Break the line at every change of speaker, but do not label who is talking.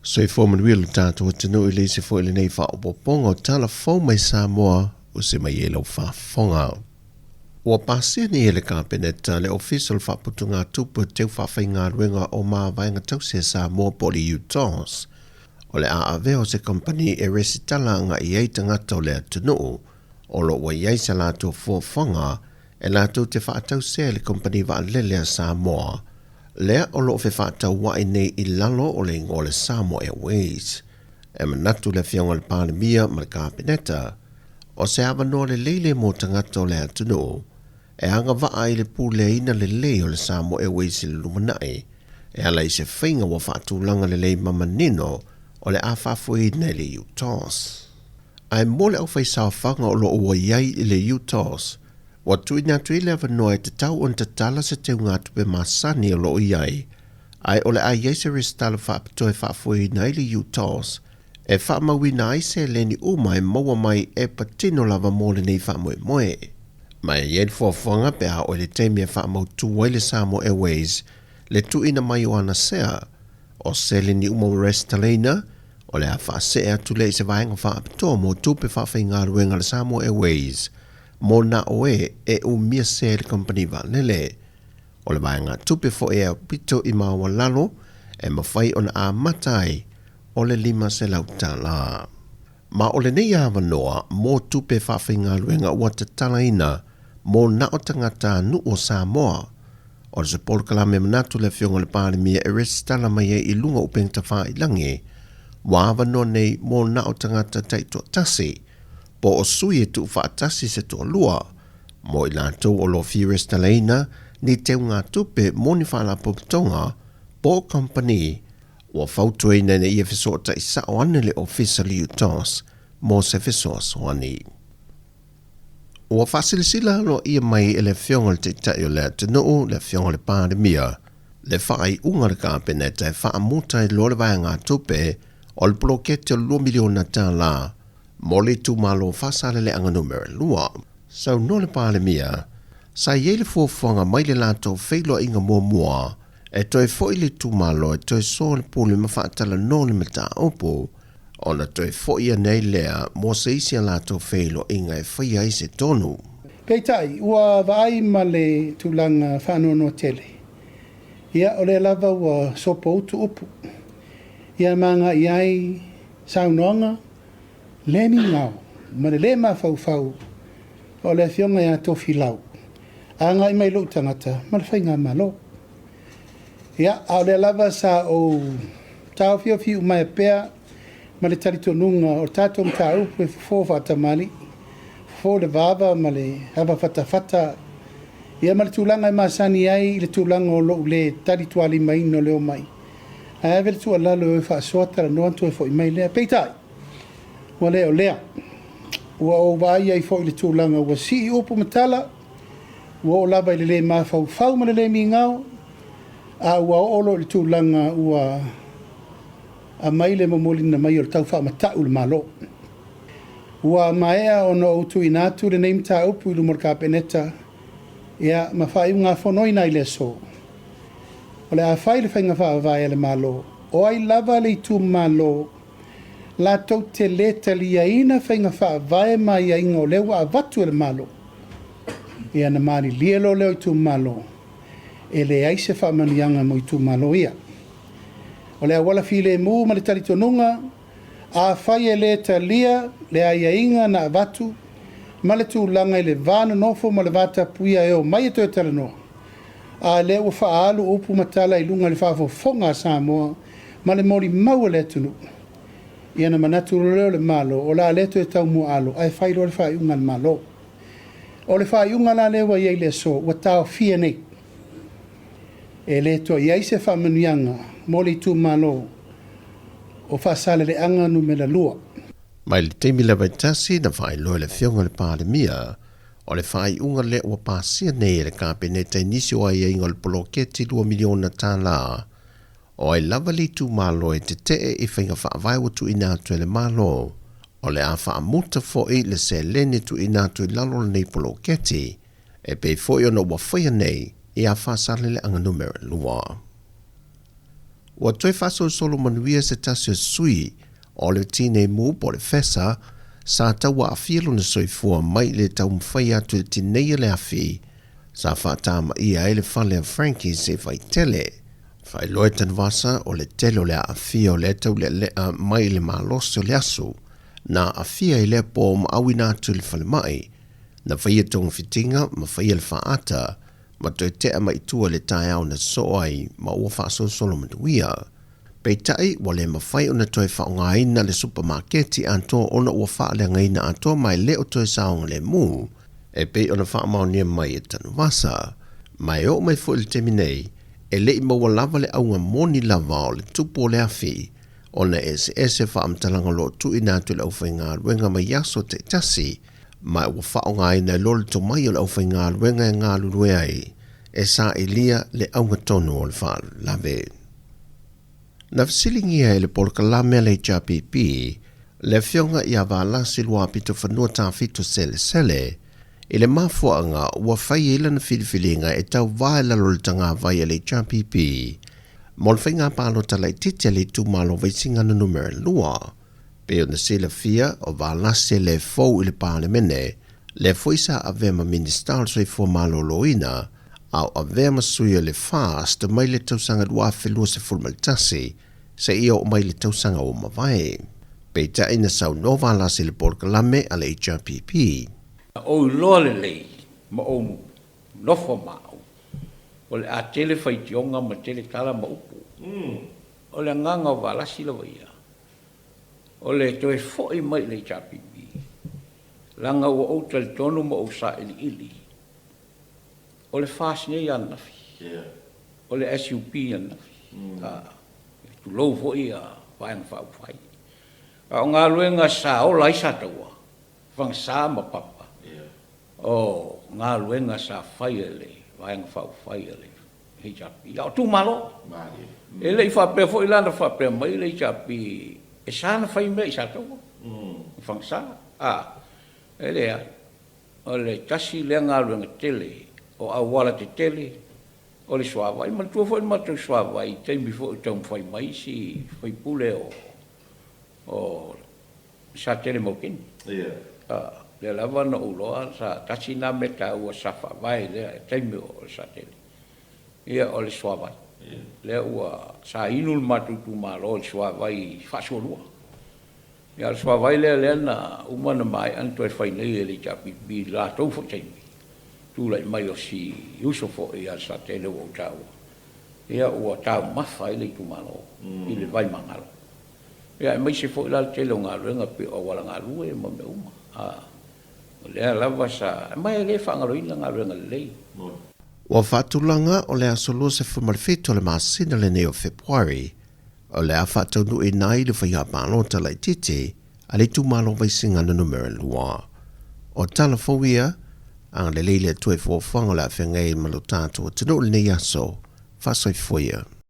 Soifua manuia lo tatou atunuu i le isi foi lenei faaopoopoga o tala fou mai Samoa ua se mai ai lau faafofoga. Ua pasia nei e le Kapeneta le Ofisa o le Faaputugatupe o Teu Faafaigaluega o Mavaega Tausi a Samoa po o le UTOS. O le a avea o se kamupani e resitala agai i ai tagata o le atunuu o lo o ua i ai sa latou fuafuaga e latou te faatausea i le Kamupani Vaalele a Samoa, lea o lo o fefaataua'i nei i lalo o le igoa o le Samoa Airways. E manatu le Afioga i le Palemia ma le Kapeneta, o se avanoa lelei lea mo tagata o le atunuu e agavaa i le puleaina lelei o le Samoa Airways i le lumanai, e ala i se faiga ua faatulaga lelei ma manino o le a faafoeina e le UTOS. Ae mo le aufaisaofaga o lo o ua i ai i le UTOS, ua tuuina atu ai le avanoa e tatau ona tatala se teugatupe masani o lo o i ai, ae o le a i ai se resitala faapitoa e faafoeina ai le UTOS e faamauina ai seleni uma e maua mai e patino lava mo lenei faamoemoe. Ma e i ai le fuafuaga pe a oo i le taimi e faamautu ai le Samoa Airways le tuuina mai o ana sea, o seleni uma ua resitalaina, O le a faasee atu lea i se vaega faapitoa mo tupe faafaigaluega a le Samoa Airways mo na o e e umia sea i le kamupani vaalele. O le vaegatupe foi e aupito i maualalo e mafai ona amata ai o le $500. Ma o lenei avanoa mo tupe faafaigaluega ua tatalaina mo na o tagata nuu o Samoa. O se polokalame manatu le Afioga i le Palemia e resitala mai ai i luga o upega tafailagi, ua avanoa nei mo na o tagata taitoatasi, po o sui e tuufaatasi se toalua, mo i latou o lo o fia resitalaina ni teugatupe mo ni faalapotopotoga po o kamupani ua fautuaina ina ia fesootai sao ane le Ofisa o le UTOS mo se fesoasoani. Ua faasilasila aloaia mai e le Afioga i le Taitai o le atunuu, le Afioga i le Palemia, le faaiuga a le Kapeneta e faamuta ai loa le vaegatupe o le poloketi o le $2 miliona mo le itumalo o Faasaleleaga Numera 2. Saunoa le Palemia, sa i ai le fuafuaga mai le latou feiloaiga muamua e toe foi le itumalo e toe soa le pule ma faatalanoa le mataupu, ona toe foi ane ai lea mo se isi a latou feiloaiga e faia ai se tonu.
Peitai, ua vaai ma le tulaga faanoanoa tele, ia o lea lava ua sopoutu upu, ia ma agai ai saunoaga le migao ma le lē mafaufau o le Afioga ia Tofilau agai mai lou tagata ma le Faigamalo. Ia, a o lea lava sa ou taofiofi umaea pea ma le talitonuga o le tatou mataupu e fofo faatamalii, fofo le vava ma le ava fatafata, ia ma le tulaga e masani ai i le tulaga o lou le talitualimaina o le omai, ae ave le tuualalo e o e faasoa talanoa ona toe foi mai lea. Peitai, ua le o lea. Ua ou vaai ai foi i le tulaga ua sii upu ma tala, Ua oo lava i le lē mafaufau ma le lē migao, a ua oo loa i le tulaga ua aumai le momoliina mai o le tau faamata'u i le Malo. Ua maea ona ou tuuina atu lenei mataupu i luma o le Kapeneta, ia, ma faaiugafonoina ai le aso. O le a fai le faiga faavae a le Malo, o ai lava le itumalo latou te lē taliaina faiga faavae ma aiaiga o lea ua avatu e le Malo, ia ona malilie loa lea o itumalo, e leai se faamanuiaga mo itumalo ia. O le auala filemu ma le talitonuga, afai e lē talia le aiaiga na avatu ma le tulaga i le va nonofo ma le va tapuia e omai e toe talanoa, a lea ua faaalu upu ma tala i luga i le faafofoga a Samoa ma le molimau a le atunuu, ia ona manatu loa lea o le Malo, o le a le toe taumuaalo ae fai loa le faaiuga a le Malo. O le faaiuga la lea ua i ai i le aso, ua taofia nei. E le toe i ai se faamanuiaga mo le itumalo o Faasaleleaga Numera 2.
Mai le taimi lava e tasi na faailoa e le Afioga i le Palemia, o le faaiuga lea ua pasia nei e le Kapeneta i nisi o aiaiga o le poloketi $2 miliona. O ai lava le itumalo e tetee i faiga faavae ua tuuina atu e le Malo, o le a faamuta foi le seleni e tuuina atu i lalo o lenei poloketi, e pei foi ona ua faia nei ia Faasaleleaga Numera 2. Ua toe faasolosolo manuia se tasi o sui o le Tinei Mu po o le FESA sa tauaafia lona soifua mai le taumafai atu e tineia le afi sa faatamaia ai le fale a Frankies i Vaitele. Faailoa e Tanuvasa o le tele o le aafia o lea taulealea mai le malosi o le aso na aafia ai lea po ma auina atu i le falemai, na faia togafitiga ma faia le faaata ma toe tea mai i tua i le taeao na sosoo ai ma ua faasolosolo manuia. Peitai, ua le mafai ona toe faaaogaina le supamaketi atoa ona ua faaleagaina atoa ma e le o toe saogalemu e pei ona faamaonia mai e Tanuvasa. Ma e oo mai foi i le taimi nei, e le i maua lava le auga moni lava o le tupu o le afi ona e eseese faamatalaga o lo o tuuina atu i le aufaigaluega mai aso taitasi ma ua faaaogaina ai loa le tomai o le aufaigaluega e galulue ai e sailia le auga tonu o le faalavelave. Na fesiligia e le polokalame a le HRPP le afioga ia Valasi Luapitofanua Tafito Selesele i le mafuaaga ua fai ai lana filifiliga e tauva i lalo o le tagavai a le HRPP mo le faiga palota laitiiti a le itumalo Vaisigano Numera 2. Pei ona silafia, o Valasi e le fou i le Palemene, lea foi sa avea ma Minisita o le Soifua Maloloina, a o avea ma sui o le FAST mai le tausaga 2021 seia oo mai le tausaga ua mavae. Peitai na saunoa Valasi i le polokalame a le HRPP.
Na ou iloa lelei ma ou nofo ma au, o le a tele faitioga ma tele tala ma upu. O le agaga o Valasi lava ia, o le toe foi mai i le HRPP, leaga ua ou talitonu ma ou sailiili, o le FAST nei ananafi, o le SUP ananafi, tulou foi Vaega Faaupufai. A o galuega sa ola ai Sataua, Fagasa ma Papa, o galuega sa fai e le Vaega Faaupufai a le HRPP, a o itumalo. E le i faapea foi la na faapea mai le HRPP e sa ona fai mea i Sataua ma Fagasa, a, e leai. O le tasi lea galuega tele o auala tetele, o le suavai. Manatua foi le matou suavai i taimi foi o taumafai mai isi sui usufono o Satele Maukeni. A, lea lava na ou iloa sa tasi lena mea taua sa faavae i lea taimi o Satele, ia o le suavai. Lea ua, sa inu le matou itumalo i le suavai faasualua. Ia a o le suavai lea lea na uma ona maea ona toe fai nei e le HRPP i le latou foi taimi, tulai mai o si uso foi ia Lesatele ua ou taua, ia ua taumafa ai le itumalo i le vai magalo. Ia aemaise foi la le tele o galuega pei o auala galue ma mea uma, o lea lava sa, ma e le faagaloina galuega lelei.
Ua faatulaga o le aso 27 o le masina lenei o Fepuari o le a faataunuuina ai le faiga palota laitiiti a le itumalo Vaisigano Numera 2. O tala fou ia, agalelei le Atua i fuafuaga o le a feagai ai ma lo tatou atunuu i lenei aso. Faasoifua ia.